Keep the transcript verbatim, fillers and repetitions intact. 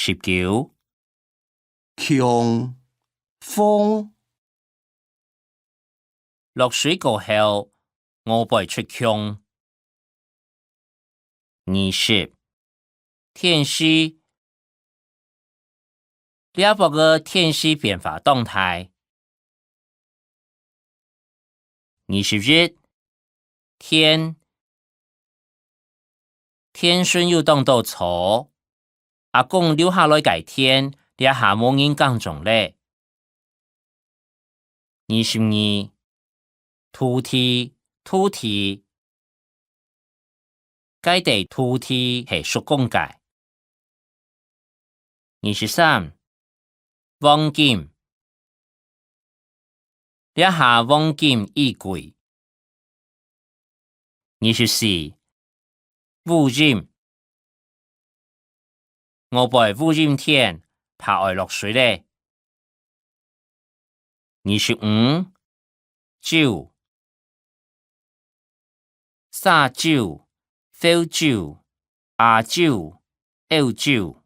十九，強，風。落水過後，外背出強。二十，天時。這駁个天時變化當大。二十一，田。田脣有當多草，阿公留下來个田，這下無人耕種咧。二十二，土地，土地。 該垤土地係叔公个。二十三，黃金。這下黃金已貴。二十四，烏蠅。外背烏蠅天，怕愛落水咧。 二十五，酒。瀉酒、燒酒、壓酒、漚酒。